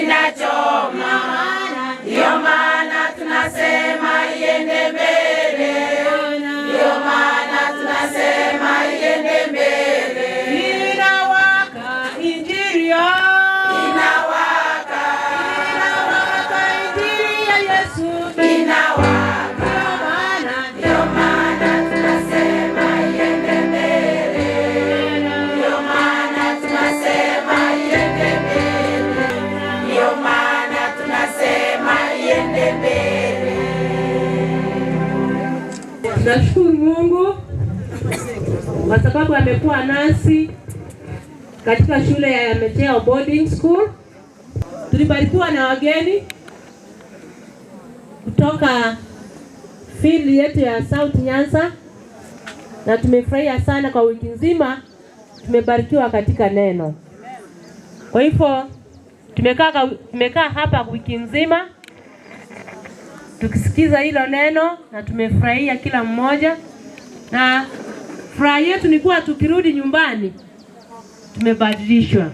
Inachoma, ndio maana tunasema iende mbele, ndio maana tunasema iende mbele. Inawaka injili Inawaka, inawaka injili ya Yesu. Inawaka, Ndio maana ndio maana tunasema iende mbele, ndio maana tunasema iende mbele, ndio maana tunasema iende mbele. Tunashukuru Mungu kwa sababu amekuwa nasi katika shule ya Meteo Boarding School. Tulibarikiwa na wageni kutoka field yetu ya South Nyanza na tumefurahia sana kwa wiki nzima, tumebarikiwa katika neno. Kwa hivyo tumekaa hapa wiki nzima tukisikiza hilo neno na tumefurahia kila mmoja, na furaha yetu ni kuwa tukirudi nyumbani tumebadilishwa.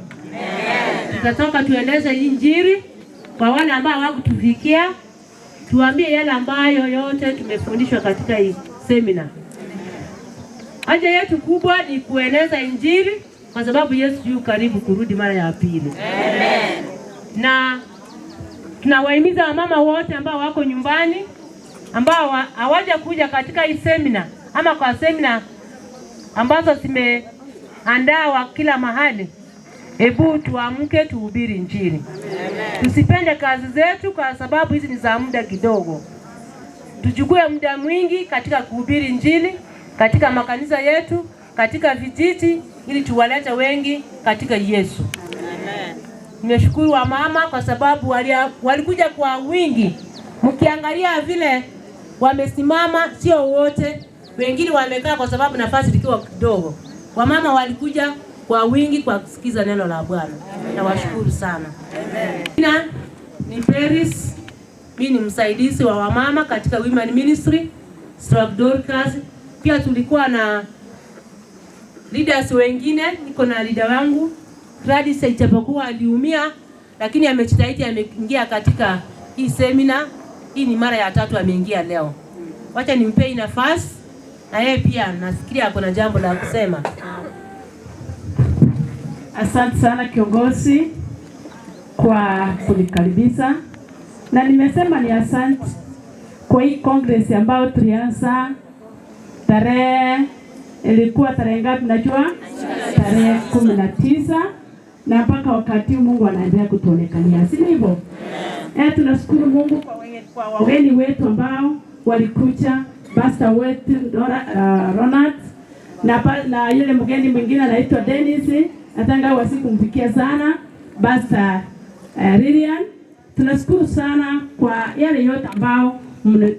Tutatoka tueleze Injili kwa wale ambao hawakutufikia, tuambie yale ambayo yote tumefundishwa katika hii semina. Haja yetu kubwa ni kueleza Injili kwa sababu Yesu yu karibu kurudi mara ya pili. Na tunawahimiza wamama wote ambao wako nyumbani ambao hawaja kuja katika hii semina ama kwa semina ambazo zimeandawa kila mahali, hebu tuamke tuhubiri Injili. Tusipende kazi zetu kwa sababu hizi ni za muda kidogo. Tuchukue muda mwingi katika kuhubiri Injili katika makanisa yetu, katika vijiji, ili tuwalete wengi katika Yesu. Nimeshukuru wamama kwa sababu walikuja kwa wingi. Mkiangalia vile wamesimama, sio wote, wengine wamekaa kwa sababu nafasi ilikuwa kidogo. Wamama walikuja kwa wingi kwa kusikiza neno la Bwana. Nawashukuru sana. Jina ni Peris, mimi ni msaidizi wa wamama katika Women Ministry Stroke Dorcas. Pia tulikuwa na leaders wengine, niko na leader wangu Gladys, ijapokuwa aliumia, lakini amejitahidi, ameingia katika hii semina. Hii ni mara ya tatu ameingia leo. Wacha nimpe nafasi na yeye pia nafikiria kuna jambo la kusema. Asante sana kiongozi kwa kunikaribisha, na nimesema ni asante kwa hii congress ambayo tulianza tarehe, ilikuwa tarehe ngapi? Najua tarehe 19 na mpaka wakati Mungu anaendelea kutuonekania, si ndivyo? Tunashukuru Mungu kwa wageni wetu ambao walikuja, pastor wetu Dora, Ronald na yule mgeni mwingine anaitwa Dennis, hata ingawa sikumfikia sana, Pastor Lilian. Tunashukuru sana kwa yale yote ambao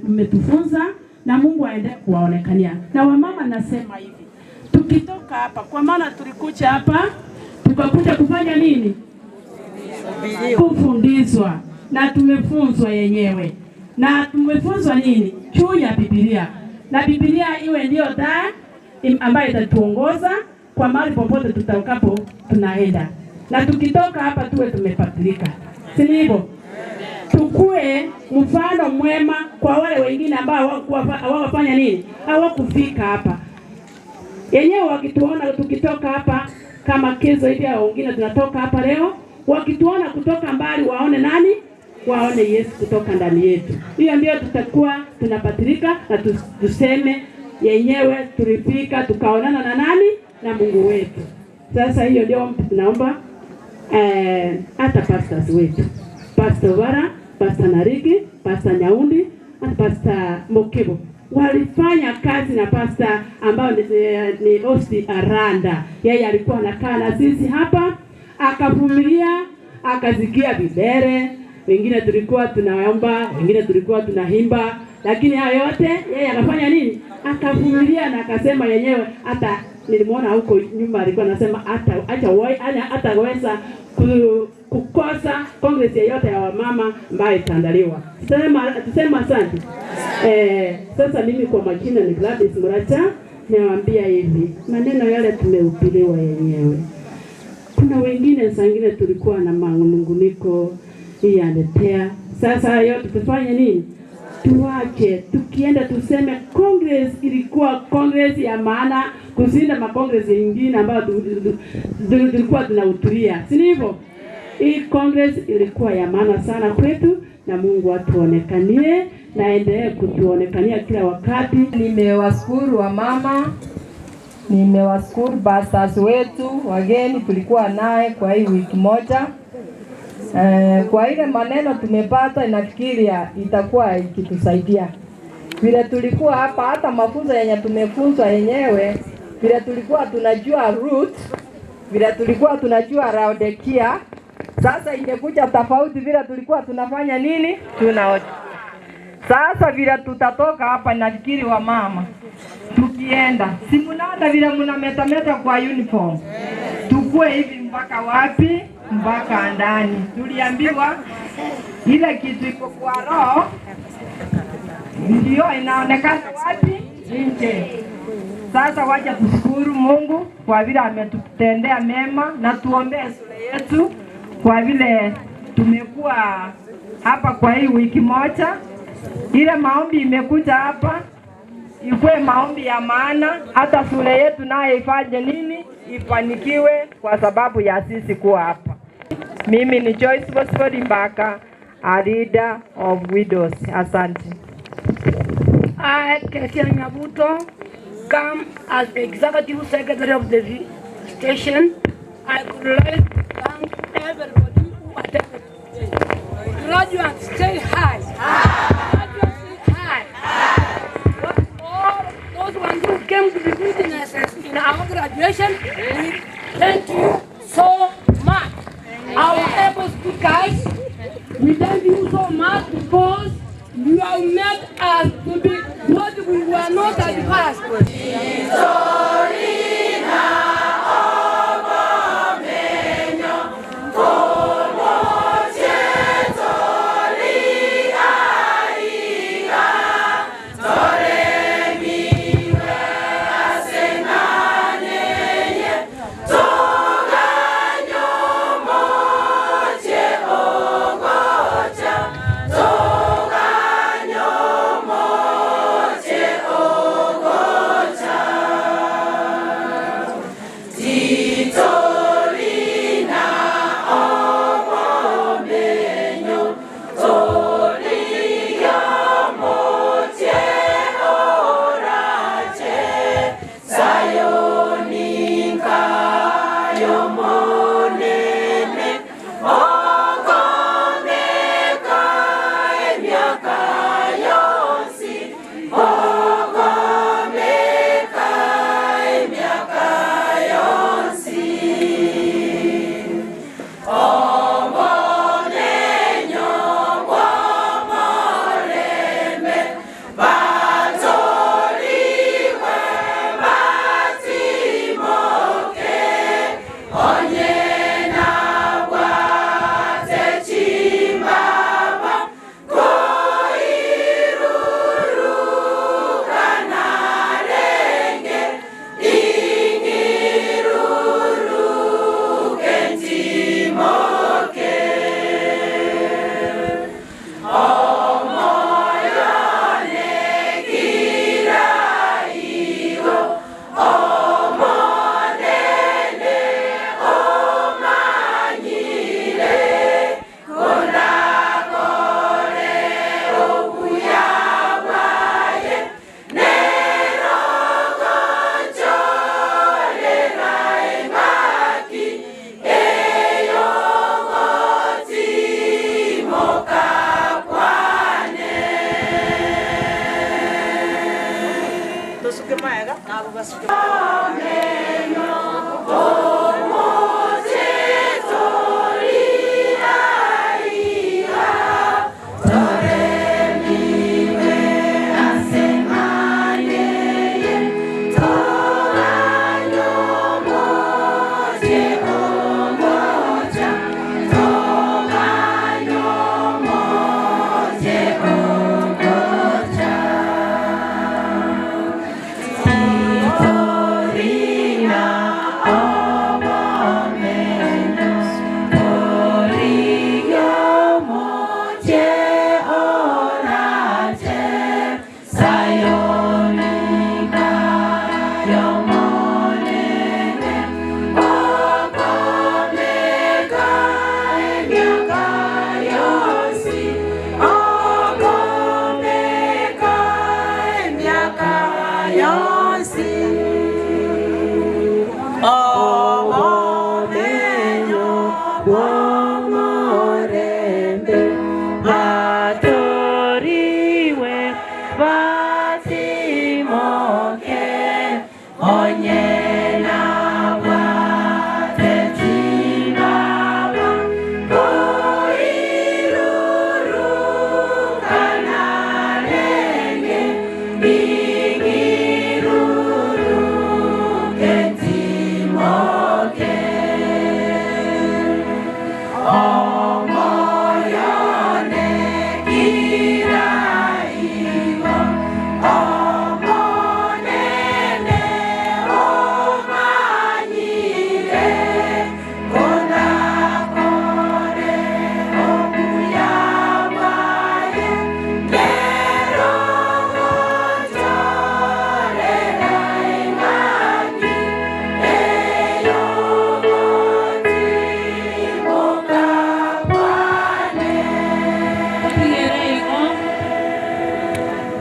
mmetufunza na Mungu aendelee kuwaonekania. Na wamama, nasema hivi, tukitoka hapa, kwa maana tulikuja hapa tukakuja kufanya nini? Kufundishwa, na tumefunzwa yenyewe, na tumefunzwa nini? Juu ya Biblia, na Biblia iwe ndio taa ambayo itatuongoza kwa mahali popote tutakapo tunaenda, na tukitoka hapa tuwe tumebadilika, si ndivyo? Tukue mfano mwema kwa wale wengine ambao hawakufanya nini, hawakufika hapa. Yenyewe wakituona tukitoka hapa kama kezo hivi au wengine tunatoka hapa leo, wakituona kutoka mbali waone nani? Waone Yesu kutoka ndani yetu. Hiyo ndio tutakuwa tunabadilika na tuseme yenyewe tulifika tukaonana na nani? Na Mungu wetu. Sasa hiyo ndio tunaomba hata pastors wetu, Pastor Wara, Pastor Nariki, Pastor Nyaundi na Pastor Mokibo walifanya kazi na pastor ambao ni Osti Aranda. Yeye alikuwa anakaa na sisi hapa, akavumilia, akazikia vibere, wengine tulikuwa tunaomba, wengine tulikuwa tunaimba, lakini hayo yote yeye akafanya nini? Akavumilia na akasema yenyewe, hata nilimwona huko nyuma alikuwa anasema hata acha hataweza kukosa congress yeyote ya wamama ambayo itaandaliwa. Tusema asante. Sasa mimi kwa majina ni Gladys Muracha, niwaambia hivi maneno yale tumehubiriwa yenyewe. Kuna wengine saa ingine tulikuwa na manunguniko, iyaletea. Sasa yote tufanye nini? Tuache, tukienda tuseme Congress ilikuwa Congress ya maana kushinda macongress yengine ambayo tulikuwa tunahudhuria, si ndivyo? Hii Congress ilikuwa ya maana sana kwetu, na Mungu atuonekanie na endelee kutuonekania kila wakati. Nimewashukuru wamama, nimewashukuru pastors wetu wageni tulikuwa naye kwa hii wiki moja. Kwa ile maneno tumepata, inafikiria itakuwa ikitusaidia vile tulikuwa hapa, hata mafunzo yenye tumefunzwa yenyewe, vile tulikuwa tunajua Ruth, vile tulikuwa tunajua Laodikia, sasa imekuja tofauti vile tulikuwa tunafanya nini, tuna sasa vile tutatoka hapa, nafikiri wa mama tukienda, si mnaona vile mnametameta kwa uniform, tukue hivi mpaka wapi? Mpaka ndani. Tuliambiwa ile kitu iko kwa roho ndio inaonekana wapi? Nje. Sasa wacha tushukuru Mungu kwa vile ametutendea mema, na tuombee shule yetu kwa vile tumekuwa hapa kwa hii wiki moja. Ile maombi imekuja hapa ikuwe maombi ya maana, hata shule yetu naye ifanye nini, ifanikiwe kwa sababu ya sisi kuwa hapa. Mimi ni Joyce Bosford Mbaka, a leader of widows. Asante. I, Christian Nyabuto, come as the executive secretary of the station. I would like to thank everybody who attended today. Graduates, say hi. Graduates, say hi. All those ones who came to be witnesses in our graduation, we thank you so much. Our able speakers, we thank you so much because you have made us to be what we were not at first. Wote.